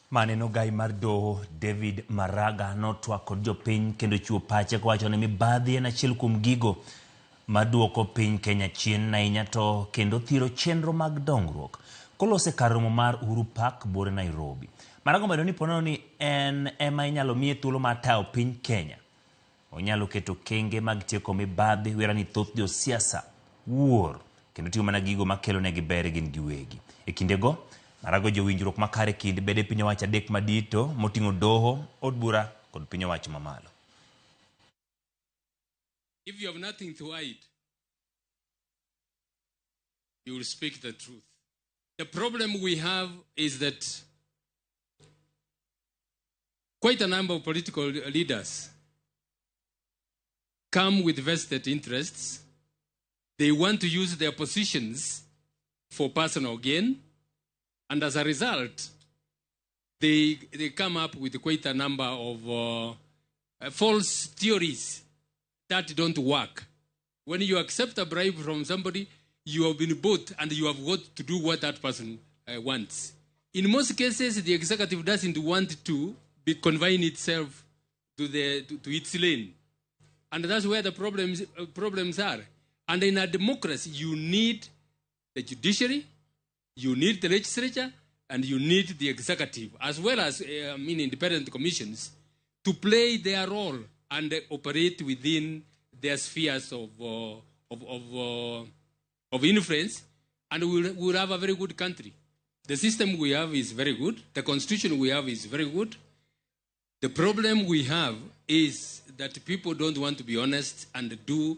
Mane nogai mar doho David Maraga notwak kod jopiny kendo chiwo pache kowacho ni mibadhi en achiel kuom gigo maduoko piny Kenya chien ahinya to kendo thiro chenro mag dongruok. Kolose kar romo mar Uhuru Park buore Nairobi. Maraga omedo ni ponono ni en ema inyalo miye thuolo mar tayo piny Kenya. Onyalo keto okenge mag tieko mibadhi wera ni thoth josiasa wuor kendo timo mana gigo makelo negi ber gin giwegi. E kindego, Maraga ojiwo winjruok makare kind bede piny owacho adek madito moting'o doho, od bura kod piny owacho mamalo. If you have nothing to hide, you will speak the truth. The problem we have is that quite a number of political leaders come with vested interests. They want to use their positions for personal gain. And as a result, they come up with quite a number of false theories that don't work. When you accept a bribe from somebody, you have been bought and you have got to do what that person wants. In most cases, the executive doesn't want to confine itself to its lane. And that's where the problems are. And in a democracy, you need the judiciary, you need the legislature, and you need the executive, as well as independent commissions, to play their role and operate within their spheres of influence, and we'll have a very good country. The system we have is very good. The constitution we have is very good. The problem we have is that people don't want to be honest and do